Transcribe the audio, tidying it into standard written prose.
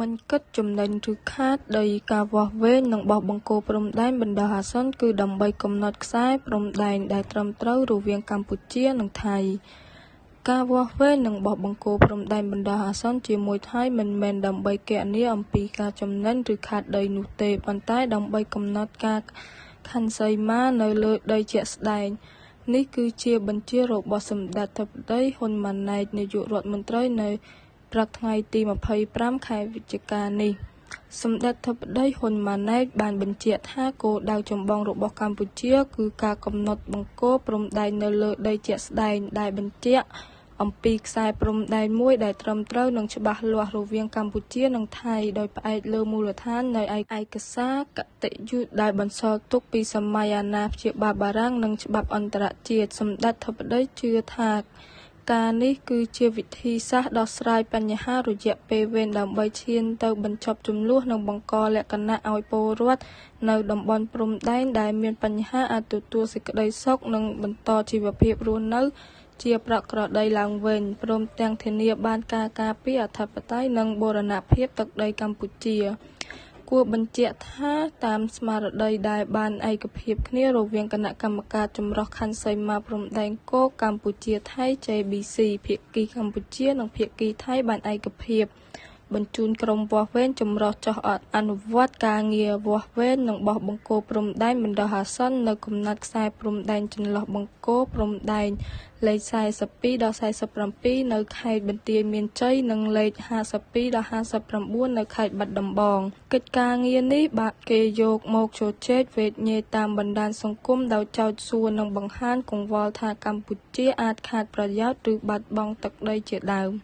មិនគិតចំណេញឬខាតដីការវាស់វែងនិងបោះបង្គោលព្រំដែនបណ្ដោះអាសន្នគឺដើម្បីកំណត់ខ្សែព្រំដែនដែលត្រឹមត្រូវរវាងកម្ពុជានិងថៃការវាស់វែងនិងបោះបង្គោលព្រំដែនបណ្ដោះអាសន្នជាមួយថៃមិនមែនដើម្បីគណនាអំពីការចំណេញឬខាតដីនោះទេប៉ុន្តែដើម្បីកំណត់ការខណ្ឌសីមានៅលើដីជាក់ស្ដែងនេះគឺជាបញ្ជារបស់សម្ដេចធិបតីហ៊ុនម៉ាណែតនាយករដ្ឋមន្ត្រីនៅព្រឹកថ្ងៃទី25ខែវិច្ឆិកានេះសម្ដេចធិបតីហ៊ុនម៉ាណែតបានបញ្ជាក់ថាគោលដៅចម្បងរបស់កម្ពុជាគឺការកំណត់បង្គោលព្រំដែននៅលើដីជាក់ស្ដែងដែលបញ្ជាក់អំពីខ្សែព្រំដែនមួយដែលត្រឹមត្រូវនិងច្បាស់លាស់រវាងកម្ពុជានិងថៃដោយផ្អែកលើមូលដ្ឋាននៃឯកសារគតិយុត្តដែលបន្សល់ទុកពីសម័យអាណាព្យាបាលបារាំងនិងច្បាប់អន្តរជាតិសម្ដេចធិបតីជឿថាការនេះគឺជាវិធីសាស្ត្រដោះស្រាយបញ្ហារយៈពេលវែងដើម្បីឈានទៅបញ្ចប់ជម្លោះនិងបង្កលក្ខណៈឲ្យពលរដ្ឋនៅតំបន់ព្រំដែនដែលមានបញ្ហាអាចទទួលសេចក្តីសុខនិងបន្តជីវភាពរស់នៅជាប្រក្រតីឡើងវិញព្រមទាំងធានាបានការការពារអធិបតេយ្យនិងបូរណភាពទឹកដីកម្ពុជាគួរបញ្ជាក់ថាតាមស្មារតីដែលបានឯកភាពគ្នារវាងគណៈកម្មការចម្រុះខណ្ឌសីមាព្រំដែនគោកកម្ពុជាថៃ JBC ភាគីកម្ពុជានិងភាគីថៃបានឯកភាពបញ្ជូនក្រុមវាស់វែងចម្រុះចុះអនុវត្តការងារវាស់វែងនិងបោះបង្គោលព្រំដែនបណ្ដោះអាសន្ននៅកំណាត់ខ្សែព្រំដែនចន្លោះបង្គោលព្រំដែនលេខ42ដល់47នៅខេត្តបន្ទាយមានជ័យនិងលេខ52ដល់59នៅខេត្តបាត់ដំបងកិច្ចការងារនេះបាទគេយកមកជជែកវែកញែកតាមបណ្ដាញសង្គមដោយចោទសួរនិងបង្ហាញកង្វល់ថាកម្ពុជាអាចខាតប្រយោជន៍ឬបាត់បង់ទឹកដីជាដើម។